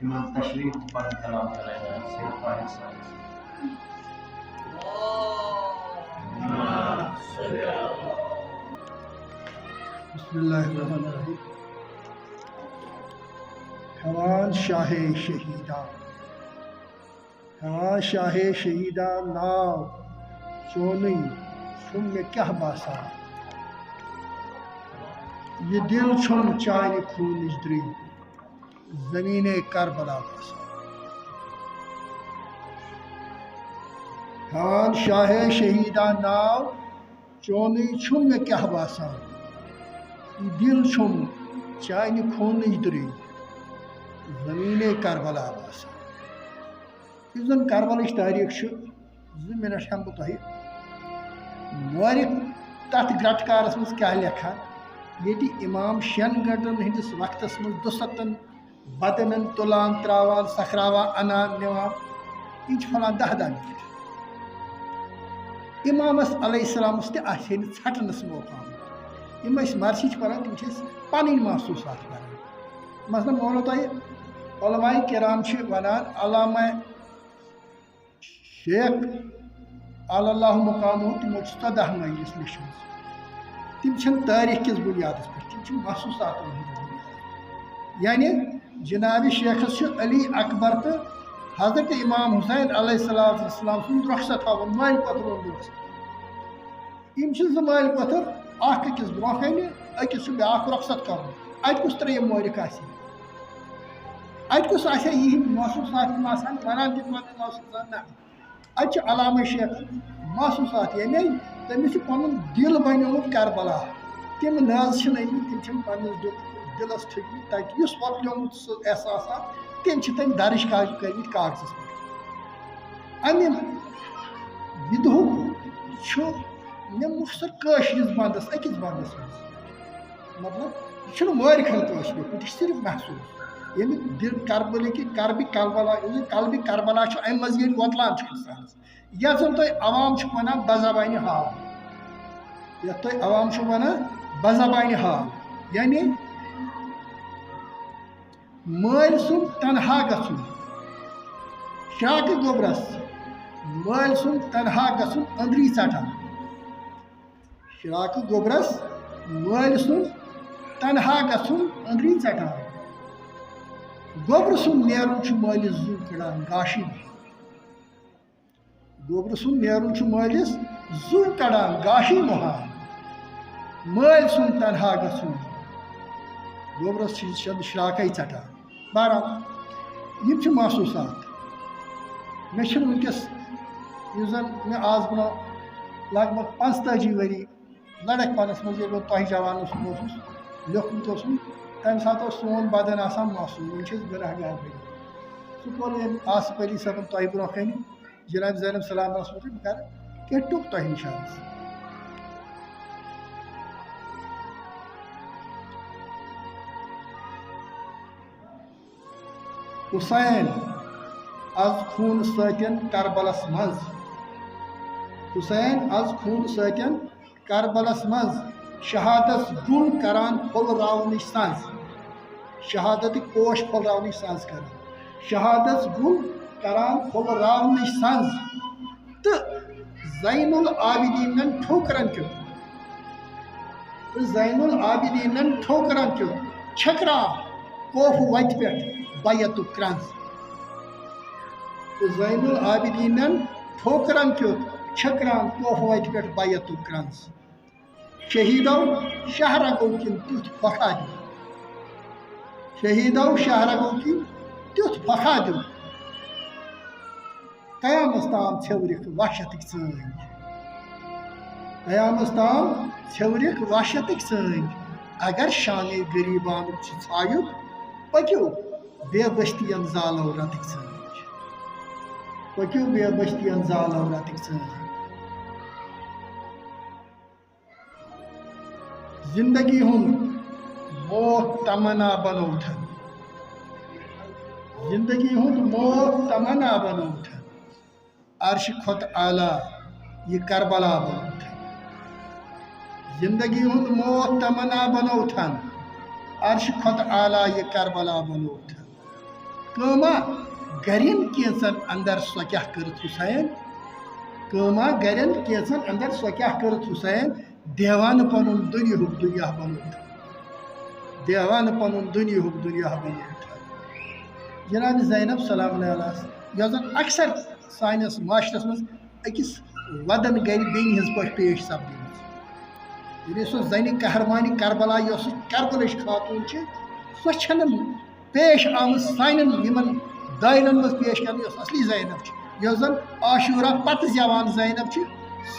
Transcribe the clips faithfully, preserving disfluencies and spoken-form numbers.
یِمن تشریف پنٕنۍ کلام کران سید طاہر صٲب۔ بسم اللہ الرحمن الرحیم۔ ہیوان شاہ شہیدان، ہیوان شاہ شہیدان ناو چونٕے چھُم مےٚ کیٛاہ باسان۔ یہِ دِل چھُم چانہِ خوٗنٕچ درٕے زمینِ کربلا باسان۔ ہیوان شاہ شہیدان ناو چونٕے چھُم مےٚ کیٛاہ باسان۔ یہِ دِل چھُم چانہِ خوٗنٕچ درٕے زمینِ کربلا باسان۔ یُس زن کربلٕچ تٲریٖخ چھِ، زٕ منٹ ہٮ۪مہٕ بہٕ تۄہہِ۔ مورخ تتھ گرٹہٕ کارس منٛز کیٛاہ لیکھان، ییٚتہِ امام شٮ۪ن گٲنٛٹن ہٕنٛدِس وقتس منٛز دُستن بدنن تُلان، تراوان، سکھراوان، انان، نِوان، یِم چھِ پھلان دَہ دَہ منٹ۔ امامس علیہ السلامس تہِ آسہِ ہے نہٕ ژھٹنس موقع آمُت۔ یِم أسۍ مرثی چھِ پران، تِم چھِ أسۍ پنٕنۍ محسوسات پران۔ مثلاً، بہٕ وَنو تۄہہِ، علماء کرام چھِ وَنان، علامہ شیخ اعلی اللہ مقامہ، تِمو چھِ ژۄداہ مجلس لیچھمٕژ۔ تِم چھِنہٕ تٲریٖخ کِس بُنیادس پٮ۪ٹھ، تِم چھِ محسوساتن ہٕنٛدِس بُنیادس پٮ۪ٹھ۔ یعنی، جناب شیخس چھُ علی اکبر تہٕ حضرت امام حسین علیہ الصلوۃ والسلام سُنٛد رۄخصت ہاوُن، مٲلۍ پتہٕ روٚن رۄخصت۔ یِم چھِ زٕ مٲلۍ پتھر، اکھ أکِس برونٛہہ کنہِ، أکِس چھُ بیٛاکھ رۄخصت کرُن۔ اتہِ کُس ترٛیٚیِم مورخ آسہِ؟ اتہِ کُس آسہِ ہا یِہِنٛدۍ محسوسات یِم آسان ونان تہِ پنٕنۍ محسوسات؟ نہ۔ اتہِ چھِ علامہ شیخن محسوسات، یعنی تٔمِس چھُ پنُن دِل بنیومُت کربلا۔ تِم ناز چھِنہٕ أنمٕتۍ، تِم چھِنہٕ پننِس دِل-، دِلس ٹھٔکمٕتۍ۔ تتہِ یُس وۄپلیومُت سُہ احساسات، تِم چھِ تٔمۍ درٕج کا-، کٔرمٕتۍ کاغذس پٮ۪ٹھ۔ امہِ وِدہُک چھُ مےٚ مختصر کٲشرِس بندس، أکِس بندس منٛز، مطلب، یہِ چھُنہٕ مورخن کٲنٛسہِ لیوٗکھمُت، یہِ چھُ صرف محسوٗس۔ ییٚمہِ دِل کربلہٕ کہِ کربہِ کربلا، ییٚلہِ قلبِ کربلا چھُ، امہِ منٛز ییٚلہِ وۄتلان چھُ انسانس، یتھ زن تۄہہِ عوام چھُ ونان بزبانہِ حال، یتھ تۄہہِ عوام چھُ ونان بزبانہِ حال، یعنی مٲلۍ سُنٛد تنہا گژھُن، شراکہٕ گوٚبرس مٲلۍ سُنٛد تنہا گژھُن أنٛدری ژٹان۔ شراکہٕ گوٚبرس مٲلۍ سُنٛد تنہا گژھُن أنٛدری ژٹان۔ گوٚبرٕ سُنٛد نیرُن چھُ مٲلِس زُو کڑان گاشی۔ گوٚبرٕ سُنٛد نیرُن چھُ مٲلِس زُو کڑان گاشی مُہان۔ مٲلۍ سُنٛد تنہا گژھُن، گوٚبرس چھِ شد-، شراکے ژٹان۔ بہرحال، یِم چھِ محسوسات۔ مےٚ چھِنہٕ وٕنکیٚس، یُس زن مےٚ آز برونٛہہ لگ بگ پانٛژتٲجی ؤری لڑکپنس منٛز، ییٚلہِ بہٕ تۄہہِ جوان اوسُس، اوسُس لیوٚکھمُت اوسُم، تمہِ ساتہٕ اوس سون بدن آسان معصوم، وۄنۍ چھِ أسۍ گناہ گار بٔنِتھ۔ سُہ کوٚر ییٚمۍ آصف علی صٲبن تۄہہِ برونٛہہ کنہِ، جناب زینب سلام اوس ووتمُت، بہٕ کرٕ کینٛہہ ٹُک تۄہہِ نِش عرض۔ حسین از خوٗنہٕ سۭتۍ کربلس منٛز، حسین از خوٗنہٕ سۭتۍ کربلس منٛز شہادت گُل کران پھۄلراونٕچ سنٛز، شہادتٕکۍ پوش پھۄلراونٕچ سنٛز کران، شہادت گُل کران پھۄلراونٕچ سنٛز، تہٕ زین العابدینن ٹھوکرن کیُتھ، تہٕ زین العابدینن ٹھوکرن کیُتھ چھٔکراو کوفہٕ وتہِ پٮ۪ٹھ بیعتُک کرٛنٛز۔ تہٕ زین العابدینن ٹھوکرن کیُتھ چھٔکراو کوفہٕ وتہِ پٮ۪ٹھ بیعتُک کرٛنٛز۔ شہیدو شاہ رگو کِنۍ تیُتھ پھۄکھا دیُت۔ شہیدو شاہ رگو کِنۍ تیُتھ پھۄکھا دیُت۔ قیامس تام ژھیورِکھ وحشتٕکۍ ژٲنٛگۍ۔ قیامس تام ژھیورِکھ وحشتٕکۍ ژٲنٛگۍ۔ اگر شانٕے غریٖبانُک چھُ ژھایُک، پٔکِو بے بٔستِین زالو رتٕکۍ ژٲنٛگۍ۔ پٔکِو بے بٔستِین زالو رتٕکۍ ژٲنٛگۍ۔ زندگی ہُنٛد موت تمنا بنووتھن۔ زندگی ہُنٛد موت تمنا بنووتھن۔ عرشہِ کھۄتہٕ اعلیٰ یہِ کربلا بنووتھن۔ زندگی ہُنٛد موت تمنا بنووتھن۔ عرشہِ کھۄتہٕ اعلیٰ یہِ کربلا بنووتھن۔ کٲما گرٮ۪ن کینٛژن اندر سۄ کیٛاہ کٔرٕتھ حسین؟ کٲما گرٮ۪ن کینٛژن اندر سۄ کیٛاہ کٔرٕتھ حسین؟ دیوانہٕ پنُن دُنیاہُک دُنیا بنووُتھ۔ دیوانہٕ پنُن دُنیاہُک دُنیا بنووُتھ۔ جناب زینب سلام علیہس، یۄس زن اکثر سٲنِس معاشرس منٛز أکِس ودن گرِ بیٚنہِ ہٕنٛز پٲٹھۍ پیش سپدیمٕژ۔ یعنی سۄ زنہِ قہرمانِ کربلا، یۄس کربلٕچ خاتون چھِ، سۄ چھنہٕ پیش آمٕژ سانٮ۪ن یِمن دٲیرن منٛز پیش کرنہٕ، یۄس اصلی زینب چھِ، یۄس زن عاشورہ پتہٕ زٮ۪وان زینب چھِ،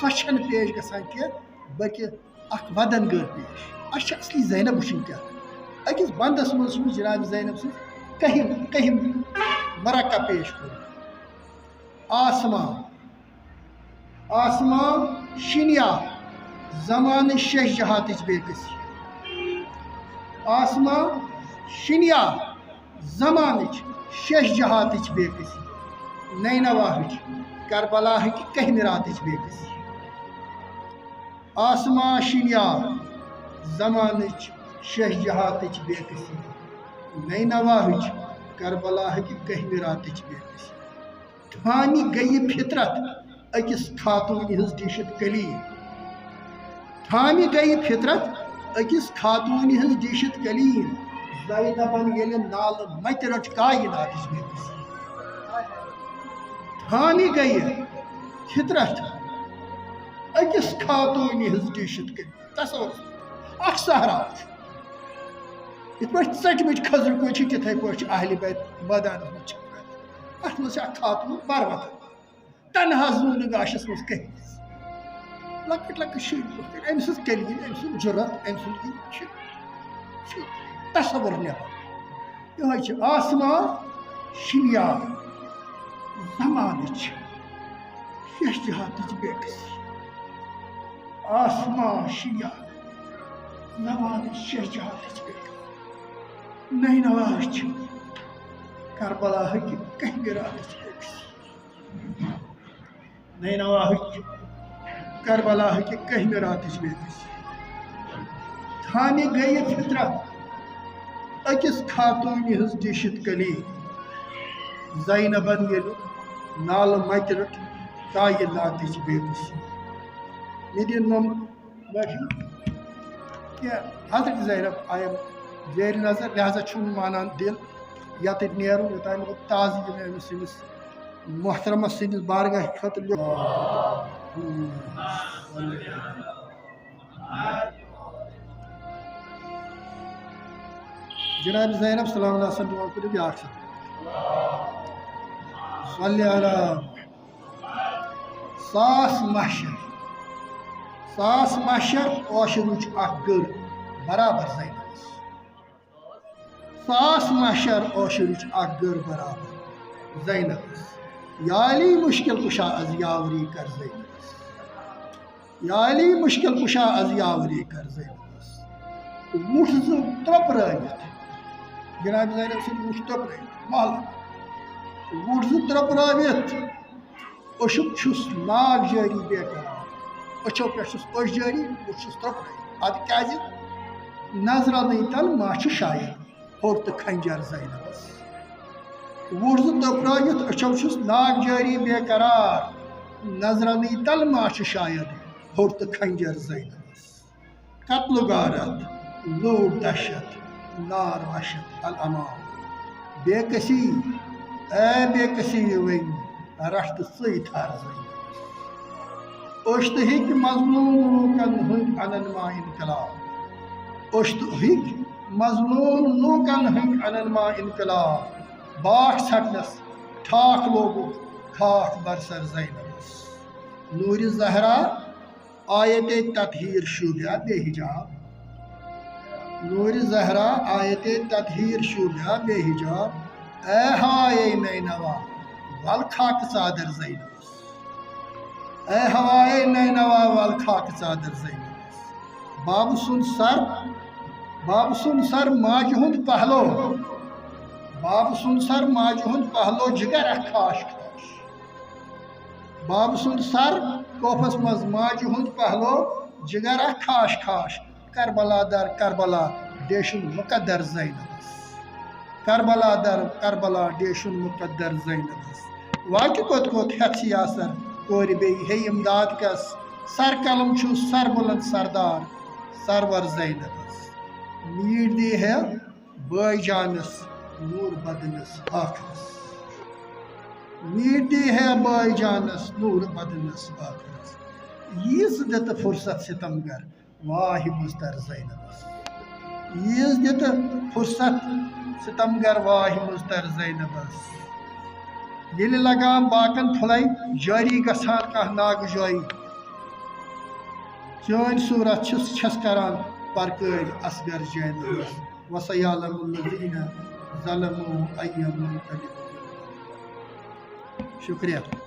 سۄ چھنہٕ پیش گژھان کینٛہہ، بلکہِ اکھ ودن گٔر پیش۔ اسہِ چھِ اصلی زینب وٕچھِنۍ کیٛاہ۔ أکِس بندس منٛز چھُ جناب زینب سٕنٛز کٔہِم، کٔہِم مرکب پیش کوٚرمُت۔ آسما، آسما شِنیا، زمانہٕ شش جہاتٕچ بے کسی۔ آسما شِنیا، زمانٕچ شش جہاتٕچ بے کسی۔ نینواہٕچ، کربلاہٕکہِ کٔہمہِ راتٕچ بے کسی۔ آسما شِنیا، زمانٕچ شش جہاتٕچ بے کسی۔ نینواہٕچ، کربلاہٕکہِ کٔہمہِ راتٕچ بے کسی۔ تھامہِ گٔیہِ فطرت أکِس خاتوٗنہِ ہٕنٛز ڈیٖشِتھ کلی۔ تھامہِ گٔیہِ فطرت أکِس خاتوٗنہِ ہٕنٛز ڈیٖشِتھ کلی۔ زینبن ییٚلہِ نالہٕ متہِ رٔٹ کایناتٕچ بے کسی۔ تھامہِ گٔیہِ فطرت أکِس خاتوٗنہِ ہٕنٛز ڈیٖشِتھ کلی۔ تصور، اکھ صحرا چھُ۔ یِتھ پٲٹھۍ ژٔٹمٕتۍ کھٔزرٕ کُلۍ چھِ، تِتھَے پٲٹھۍ چھِ اہلِ بیت مٲدانَس منٛز چھٔکمٕتۍ۔ اَتھ منٛز چھِ اکھ خاتوٗن بروتن، تنہا زوٗنہٕ گاشَس منٛز کٔہِس۔ لۄکٕٹۍ لۄکٕٹۍ شُرۍ پٲٹھۍ، أمۍ سٕنٛز کٔلۍ، أمۍ سُنٛد جُرت، أمۍ سُنٛد یہِ چھُ، چھُ تصور نٮ۪بر۔ یِہوٚے چھِ آسما شِنیا، زمانٕچ شش جہاتٕچ بے کسی۔ آسما شِنیا، زمانٕچ شش جہاتٕچ بے کسی۔ نینوا چھِ کربلاہٕکہِ کٔہمہِ راتٕچ بے کسی۔ نینواہٕچ، کربلاہٕکہِ کٔہمہِ راتٕچ بے کسی۔ تھامہِ گٔیہِ فطرت أکِس خاتوٗنہِ ہٕنٛز ڈیٖشِتھ کلی۔ زینبن ییٚلہِ نالہٕ متہِ رٔٹ کایناتٕچ بے کسی۔ مےٚ دِن نۄم معٲفی۔ کینٛہہ حضرت زینب آیم زیر نظر، لہذا چھُم مانان دِل یتٕتھۍ نیرُن، یوٚتام بہٕ تعزیہ دِمہٕ أمِس سٕنٛدِس محترمس سٕنٛدِس بارگاہ خٲطرٕ لیوٚکھ۔ جناب زینب سلام اللہ سن دعا کٔرِو بیٛاکھ سن۔ صلی علی ساس محشر، ساس محشر عاشرٕچ اکھ گٔر برابر زینبس۔ ساس محشر عاشرٕچ اکھ گٔر برابر زینبس۔ یا علی مشکل کشا از یاوری کر زینبس۔ یا علی مشکل کشا از یاوری کر زینبس۔ وُٹھ زٕ ترٛوپرٲوِتھ، جناب زینب سٕنٛدۍ وُٹھ ترٛوپرٲوِتھ، محلت۔ وُٹھ زٕ ترٛوپرٲوِتھ، اوٚشُک چھُس ناگ جٲری بے قرار۔ أچھو پٮ۪ٹھ چھُس اوٚش جٲری، بہٕ چھُس ترٛوپرٲوِتھ۔ اَدٕ کیٛازِ؟ نظرَنٕے تَل ما چھُ شاید ہیوٚر تہٕ خنجر زینبَس۔ وُٹھ زٕ ترٛوپرٲوِتھ أچھو چھُس ناگ جٲری بے قرار۔ نظرَنٕے تَل ما چھُ شاید ہیوٚر تہٕ خنجر زینبَس۔ قتل و غارت، لوٗٹھ دہشت، نار وحشت، الامان۔ بے کسی، اے بے کسی وۄنۍ رٹھ تہٕ ژٕے تھر زٲنِتھ۔ أچھ تہٕ ہیٚکہِ مظلوم لوٗکن ہٕنٛدۍ انن ما انقلاب۔ أچھ تہٕ ہیٚکہِ مظلوم لوٗکن ہٕنٛدۍ انن ما انقلاب۔ باکھ ژھٹنس ٹھاکھ لوگُکھ خاک برسر زینبس۔ نوٗرِ زہرا آیت تطہیر شوبیا بے حجاب۔ نوٗرِ زہرا آیت تطہیر شوبیا بے حجاب۔ اے ہوائے نینوا ول خاک ژادر زینبس۔ اے ہوائے نینوا ول خاک ژادر زینبس۔ بابہٕ سُنٛد سر، بابہٕ سُنٛد سر ماجہِ ہُنٛد پہلو۔ بابہٕ سُنٛد سر ماجہِ ہُنٛد پہلو جگر اکھ خاش خاش۔ بابہٕ سُنٛد سر کوفس منٛز ماجہِ ہُنٛد پہلو جگر اکھ خاش خاش۔ کربلا در کربلا ڈیشُن مقدر زینبس۔ کربلا در کربلا ڈیشن مقدر زینبس۔ واقعہ کوٚت کوٚت ہٮ۪تھ سیاثر کورِ بیٚیہِ ہے امداد کس۔ سر قلم چھُ سربلند سردار سرور زینبس۔ میٖٹھ دی ہے بٲے جانس نوٗر بدنس ٲخرس۔ میٖٹھ دی ہے بٲے جانس نوٗر بدنس ٲخرس۔ ییٖژ دِتہٕ فرصت ستمگر واہہِ مُضطر زینبس۔ ییٖژ دِتہٕ فرصت ستمگر واہہِ مُضطر زینبس۔ ییٚلہِ لگام باقن پھُلے جٲری گژھان کانٛہہ ناگہٕ جٲیی۔ چٲنۍ صوٗرت چھِس چھَس کران پرکٲرۍ اصغر زینبس۔ وسیعلم الذین ظلموا ای منقلب۔ شُکریہ۔